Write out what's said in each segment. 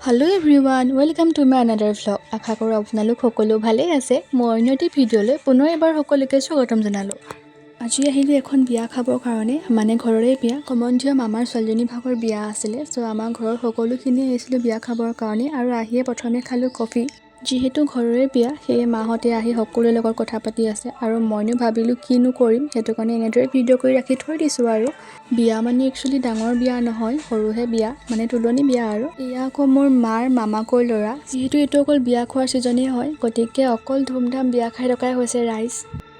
Hello everyone, welcome to my another vlog. আশা কৰোঁ আপোনালোক সকলো ভালেই আছে। মই অন্য এটি ভিডিঅ'লৈ পুনৰ এবাৰ সকলোকে স্বাগতম জনালোঁ। আজি আহিলোঁ এখন বিয়া খাবৰ কাৰণে, মানে ঘৰৰে বিয়া। সম্বন্ধীয় মামাৰ ছোৱালীজনী ভাগৰ বিয়া আছিলে। চ' আমাৰ ঘৰৰ সকলোখিনি আহিছিলোঁ বিয়া খাবৰ কাৰণে আৰু আহিয়ে প্ৰথমে খালোঁ কফি। যিহেতু ঘৰৰে বিয়া, সেয়ে মাহঁতে আহি সকলোৰে লগত কথা পাতি আছে আৰু মইনো ভাবিলোঁ কিনো কৰিম, সেইটো কাৰণে এনেদৰে ভিডিঅ' কৰি ৰাখি থৈ দিছোঁ। আৰু বিয়া মানে একচুৱেলি ডাঙৰ বিয়া নহয়, সৰুহে বিয়া, মানে তোলনি বিয়া। আৰু এয়া আকৌ মোৰ মাৰ মামাকৰ ল'ৰা। যিহেতু এইটো অকল বিয়া খোৱাৰ ছিজনেই হয়, গতিকে অকল ধুমধাম বিয়া খাই থকাই হৈছে ৰাইজ।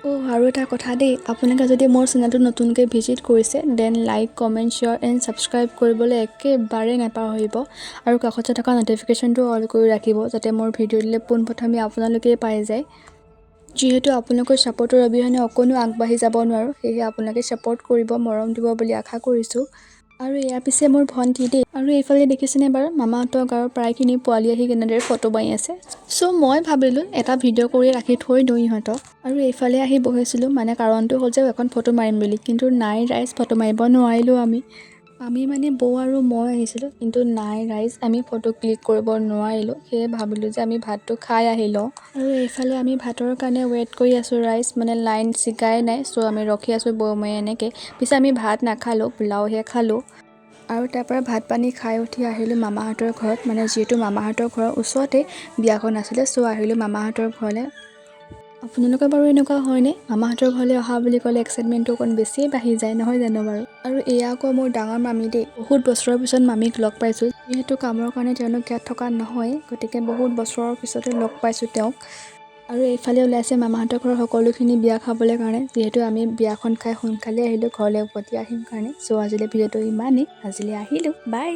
অ' আৰু এটা কথা দেই, আপোনালোকে যদি মোৰ চেনেলটো নতুনকৈ ভিজিট কৰিছে, then like, comment, share and subscribe কৰিবলৈ একেবাৰে নাপাহৰিব আৰু কাষতে থকা ন'টিফিকেশ্যনটো অল কৰি ৰাখিব, যাতে মোৰ ভিডিঅ' দিলে পোনপ্ৰথমে আপোনালোকেই পাই যায়। যিহেতু আপোনালোকৰ ছাপৰ্টৰ অবিহনে অকণো আগবাঢ়ি যাব নোৱাৰোঁ, সেয়েহে আপোনালোকে ছাপৰ্ট কৰিব, মৰম দিব বুলি আশা কৰিছোঁ। আৰু এয়া পিছে মোৰ ভণ্টি দেই। আৰু এইফালে দেখিছেনে বাৰু, মামাহঁতৰ গাঁৱৰ প্ৰায়খিনি পোৱালি আহি কেনেদৰে ফটো মাৰি আছে। চ' মই ভাবিলোঁ এটা ভিডিঅ' কৰি ৰাখি থৈ দিওঁ ইহঁতক। আৰু এইফালে আহি বহিছিলোঁ, মানে কাৰণটো হ'ল যে এখন ফটো মাৰিম বুলি। কিন্তু নাই ৰাইজ, ফটো মাৰিব নোৱাৰিলোঁ আমি। আমি মানে বৌ আৰু মই আহিছিলোঁ, কিন্তু নাই ৰাইজ, আমি ফটো ক্লিক কৰিব নোৱাৰিলোঁ। সেয়ে ভাবিলোঁ যে আমি ভাতটো খাই আহি লওঁ। আৰু এইফালে আমি ভাতৰ কাৰণে ৱেইট কৰি আছোঁ ৰাইজ, মানে লাইন ছিগাই নাই। চ' আমি ৰখি আছোঁ বৌ মই এনেকৈ। পিছে আমি ভাত নাখালোঁ, পোলাওহে খালোঁ। আৰু তাৰপৰা ভাত পানী খাই উঠি আহিলোঁ মামাহঁতৰ ঘৰত, মানে যিহেতু মামাহঁতৰ ঘৰৰ ওচৰতে বিয়াখন আছিলে। চ' আহিলোঁ মামাহঁতৰ ঘৰলৈ। আপোনালোকৰ বাৰু এনেকুৱা হয়নে? মামাহঁতৰ ঘৰলৈ অহা বুলি ক'লে এক্সাইটমেণ্টটো অকণ বেছিয়ে বাঢ়ি যায়, নহয় জানো বাৰু? আৰু এয়া আকৌ মোৰ ডাঙৰ মামী দেই। বহুত বছৰৰ পিছত মামীক লগ পাইছোঁ। যিহেতু কামৰ কাৰণে তেওঁলোক ইয়াত থকা নহয়, গতিকে বহুত বছৰৰ পিছতে লগ পাইছোঁ তেওঁক। আৰু এইফালে ওলাইছে মামাহঁতৰ ঘৰৰ সকলোখিনি বিয়া খাবলৈ কাৰণে। যিহেতু আমি বিয়াখন খাই সোনকালে আহিলোঁ, ঘৰলৈ উভতি আহিম কাৰণে। চ' আজিলৈ ভিডিঅ'টো ইমানেই। আজিলৈ আহিলোঁ, বাই।